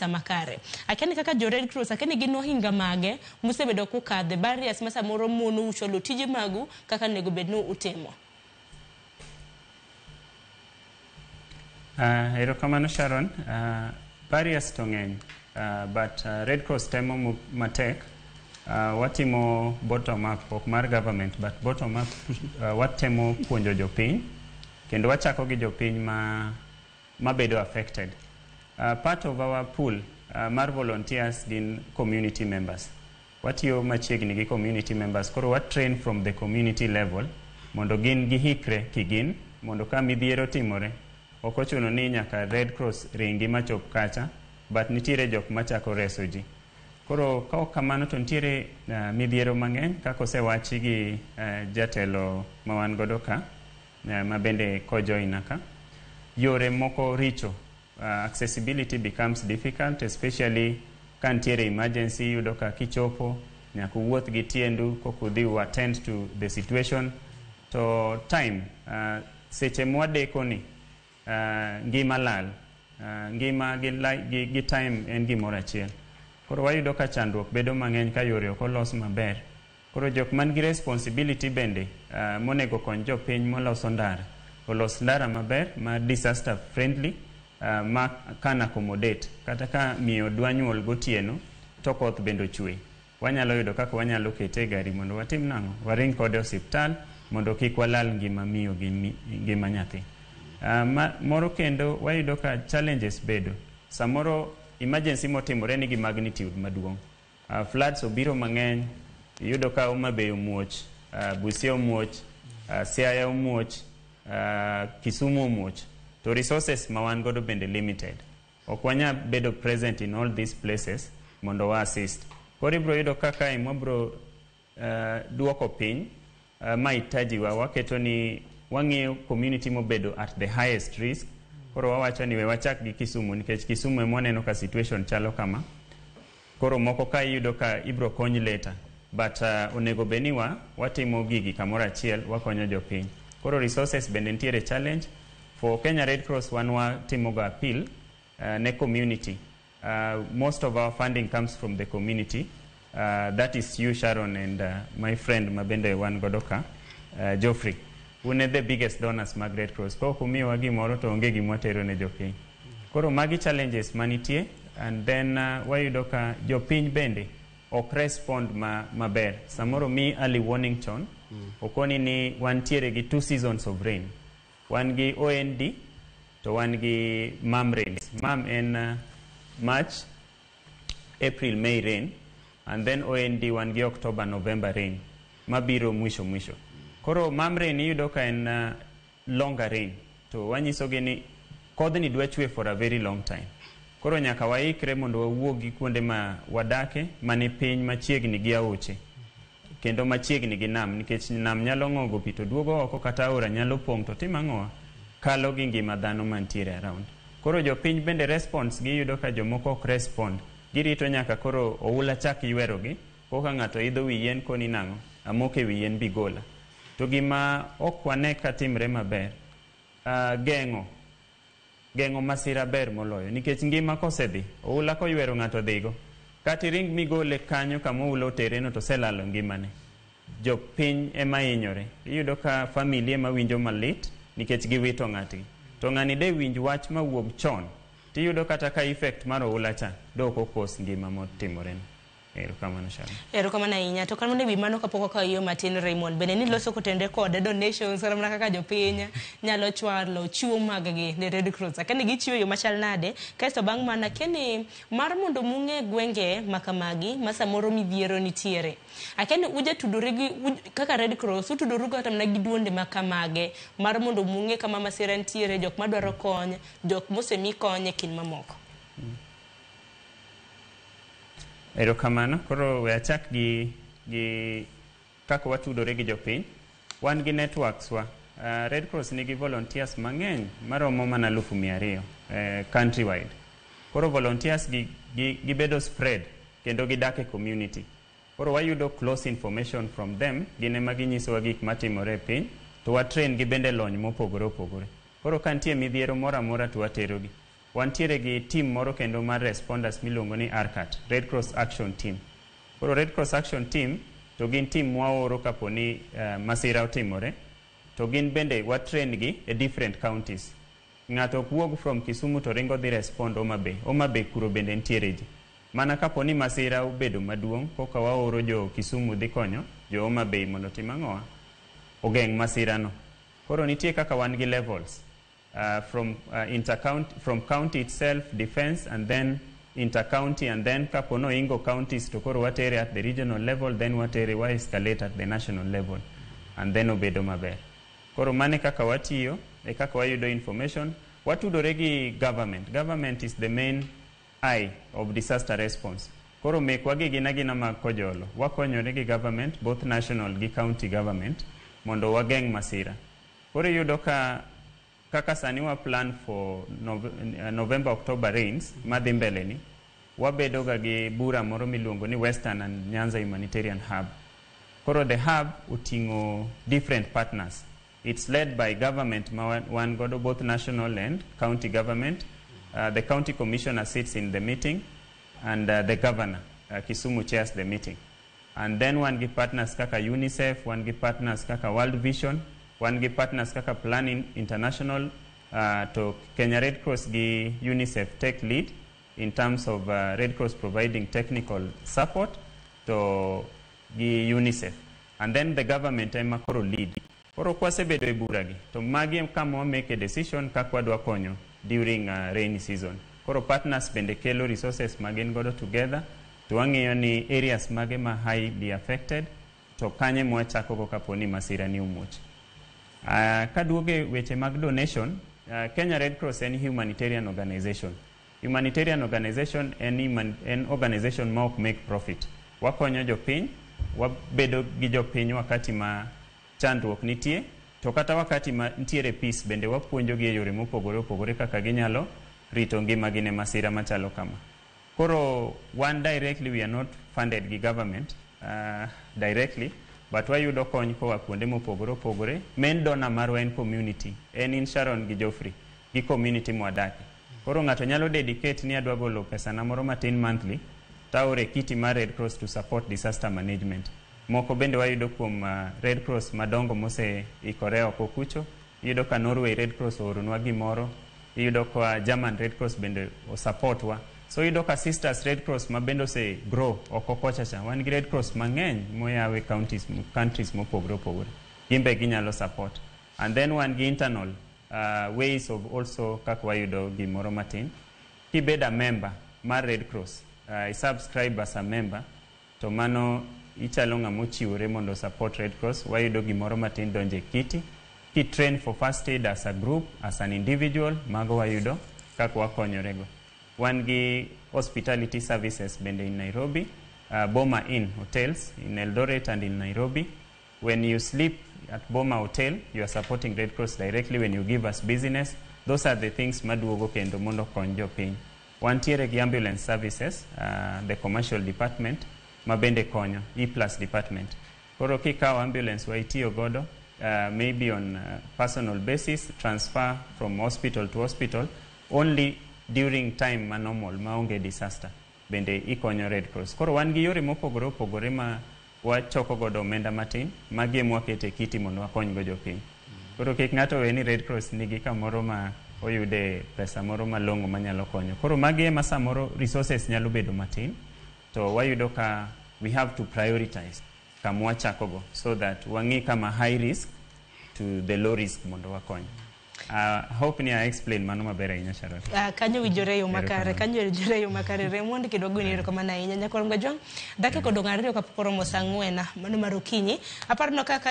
sama kare. Akia ni kaka jo Red Cross, akia ni gin ohinga mage musebedo kukadhe, barriers ma samoro monou chwalo tije magu kaka onego bed ni utimo. Erokamano Sharon. Barriers to ng'eny, but Red Cross temo matek. Watimo bottom up, ok mar government, but bottom up. Watemo puonjo jopiny kendo wachako gi jopiny ma mabedo affected. Part of our pool mar volunteers gin community members. Watiyo machiegni gi community members, koro wa train from the community level mondo gin gihikre kigin mondo ka midhiero timore ok ochuno ni nyaka Red Cross ringi machop kacha, but nitiere jok machako reso ji. Koro ka ok kamano to nitiere midhiero mang'eny kaka osewachi gi jatelo ma wan godo ka, ma bende kojoina ka. Yore moko richo, accessibility becomes difficult, especially ka nitiere emergency. Iyudo ka kichopo nyaka uwuoth gi tiendu koka udhi u attend to the situation, to time, seche mwadeko ni ngima lal, ngima gi time en gimoro achiel. Koro wayudo ka chandruok bedo mang'eny ka yore ok olos maber. Koro jok man gi responsibility bende monego kony jopiny moloso ndara olos ndara maber ma disaster friendly, ma can accommodate kata ka miyo dwa nyuol gotieno to koth bende ochwe, wanyalo yudo kaka wanyalo kete e gari mondo watim nang'o, waring kode e osiptal mondo kik walal ngima miyo gi ngima nyathi. Moro kendo wayudo ka challenges bedo samoro emergency motimore nigi magnitude maduong'. Floods obiro mang'eny, iyudo ka Homa Bay omuoch, Busia omuoch, Siaya omuoch, Kisumu omuoch, to resources ma wan godo bende limited. Ok wanyal bedo present in all these places mondo wa assist. Koro ibiro yudo ka kae mwabro duoko piny mahitaji wa, waketo ni wang'iyo community mobedo at the highest risk. Koro wawacho ni we wachak gi Kisumu nikech Kisumu ema waneno ka situation chalo kama. Koro moko ka iyudo ka ibro kony later, but onego bed ni wa watimo gigi kamoro achiel, wakonyo jopiny. Koro resources bende nitiere challenge. For Kenya Red Cross, wan watimo ga appeal ne community. Most of our funding comes from the community, that is you, Sharon, and my friend ma bende wan godo ka, Geoffrey. Un e the biggest donors mag Red Cross. Ka ok umiyowa gimoro to onge gima watero ne jopiny. Koro magi challenges manitie. And then wayudo ka jopiny bende ok respond ma maber. Samoro mi early warning chon, okoni ni wantiere gi two seasons of rain, wan gi OND to wan gi MAM rains. MAM en March, April, May rain, and then OND wan gi October, November rain mabiro mwisho mwisho. Koro MAM rain iyudo ka en longer rain, to wanyisogi ni kodhni dwa chwe for a very long time. Koro nyaka waikre mondo wawuog gi kuonde ma wadake mani piny machiegni gi aoche kendo machiegni gi nam, nikech nam nyalo ng'ogo pi to duogo oko, kata aora nyalo pong' to timo ang'owa kalo gi ngima dhano mantiere around. Koro jopiny bende response giyudo ka jomoko ok respond, girito nyaka koro oula chak ywerogi koka ng'ato idho wi yien koni nang'o amoko e wi yien bigola. To gima ok wane ka timre maber, geng'o masira ber moloyo, nikech ngima kosedhi, oula koywero ng'ato dhigo, kata iring migole kanyo kama oula otereno to oselalo ngimane. Jopiny ema hinyore. Iyudo ka familia ema winjo malit nikech giwito ng'atgi. To ng'ani de winj wach mawuog chon, tiyudo kata ka effect mar oula cha do ok okos ngima motimoreno. Erokamano, Sharon. Erokamano ahinya. To kamano ewi mano, kapok wakawo yo matin, Raymond, bende ni loso kotenore kod donations kata mana kaka jopiny nyalo chwalo chiwo mag-gi ne Red Cross. Akia ni gichiwo e yo machal nade. Kasto bang' mano, akia ni mar mondo mung'e gwenge makamagi ma samoro midhiero nitiere. Akia ni ujatudori gi kaka Red Cross utudoru kata mana gi duonde makamage mar mondo mung'e kama masira nitiere, jok madwaro kony, jok mosemi kony e kind mamoko. Erokamano. Koro we achak gi kaka watudore gi jopiny. Wan gi networks wa. Red Cross nigi volunteers mang'eny maromo mana 200,000 countrywide. Koro volunteers gi gibedo spread kendo gidak e community. Koro wayudo close information from them, gin ema ginyisowa gik matimore e piny, to wa train gi bende lony mopogore opogore. Koro ka nitie midhiero moro amora to waterogi. Wantiere gi team moro kendo mar responders miluongo ni RCAT, Red Cross Action Team. Koro Red Cross Action Team to gin team mwaoro kapo ni masira otimore, to gin bende wa train gi e different counties. Ng'ato ok wuog from Kisumu to ringo dhi respond Homa Bay. Homa Bay kuro bende nitiere ji. Mana kapo ni masira obedo maduong', koka waoro jo Kisumu dhi konyo jo Homa Bay mondo otim ang'owa? Ogeng' masira no. Koro nitie kaka wan gi levels. From county itself, defense, and then inter-county, and then kapo no ingo counties to koro watere at the regional level, then watere wa escalate at the national level, and then obedo maber. Koro mane kaka watiyo, e kaka wayudo information, watudore gi government. Government is the main eye of disaster response. Koro mekwa gi gin agina mag kojolo. Wakonyore gi government, both national gi county government, mondo wageng' masira. Koro iyudo ka kaka sani wa plan for November, October rains madhi mbele ni, wabedo ga gi bura moro miluongo ni Western and Nyanza Humanitarian Hub. Koro the hub oting'o different partners. It's led by government ma wan godo, both national and county government. The county commissioner sits in the meeting, and the governor, Kisumu, chairs the meeting. And then wan gi partners kaka UNICEF, wan gi partners kaka World Vision, wan gi partners kaka Planning International, to Kenya Red Cross gi UNICEF take lead in terms of Red Cross providing technical support to gi UNICEF. And then the government ema koro lead. Koro kwasebedo e bura gi, to magi e kama wa make a decision kaka wadwa konyo during rainy season. Koro partners bende kelo resources ma gin godo together, to wang'iyo ni areas mage ma highly affected, to kanye mwachako go kapo ni masira ni omuoch. Kaduogo e weche mag donation, Kenya Red Cross en humanitarian organization. Humanitarian organization en organization ma ok make profit. Wakonyo jopiny, wabedo gi jopiny wakati ma chandruok nitie, to kata wakati ma nitiere peace bende wapuonjogi e yore mopogore opogore kaka ginyalo rito ngimagi ne masira machalo kama. Koro wan directly we are not funded gi government directly, but wayudo kony koa kuonde mopogore opogore. Main donor marwa en community, en in Sharon gi Geoffrey, gi community mwadake. Koro ng'ato nyalo dedicate ni adwa golo pesana moro matin monthly, taoro e kitty mar Red Cross to support disaster management. Moko bende wayudo kuom Red Cross madongo moseikore oko kucho. Iyudo ka Norway Red Cross ooronwa gimoro, iyudo ka German Red Cross bende osupport wa. So iyudo ka Sisters Red Cross ma bende ose grow oko kocha cha. Wan gi Red Cross mang'eny moyaw e counties, countries mopogore opogore. Gin be ginyalo support. And then wan gi internal ways of also kaka wayudo gimoro matin. Kibedo a member mar Red Cross, i subscribe as a member, to mano ichalo ng'ama ochiwore mondo support Red Cross, wayudo gimoro matin donjo e kitty. Ki train for first aid as a group, as an individual, mago wayudo kaka wakonyorego. Wan gi hospitality services bende in Nairobi, Boma Inn hotels in Eldoret and in Nairobi. When you sleep at Boma Hotel, you are supporting Red Cross directly when you give us business. Those are the things maduogo kendo mondo okony jopiny. Wantiere gi ambulance services, the commercial department, ma bende konyo, E plus department. Koro kikawo ambulance wa itiyo godo, maybe on personal basis, transfer from hospital to hospital, only during time ma normal, maonge disaster, bende ikonyo Red Cross. Koro wan gi yore mopogore opogore ma wachoko godo omenda matin, magi ema waketo e kitty mondo wakony go jopiny. Koro kik ng'ato we ni Red Cross nigi kamoro ma oyude pesa moro malong'o manyalo konyo. Koro magi ema samoro resources nyalo bedo matin, to wayudo ka we have to prioritize kama wachakogo so that wang'i kama high risk to the low risk mondo wakony. Hope ni I explain mano maber ahinya, Sharon. Kanyo winjore e yo makare, Erokamano. Kanyo winjore e yo makare. Raymond kendo gwini, erokamano ahinya. Nyakwar Mgajwang', dakika odong' 2 kapok oromo saa 4 mano mar okinyi. Aparo kaka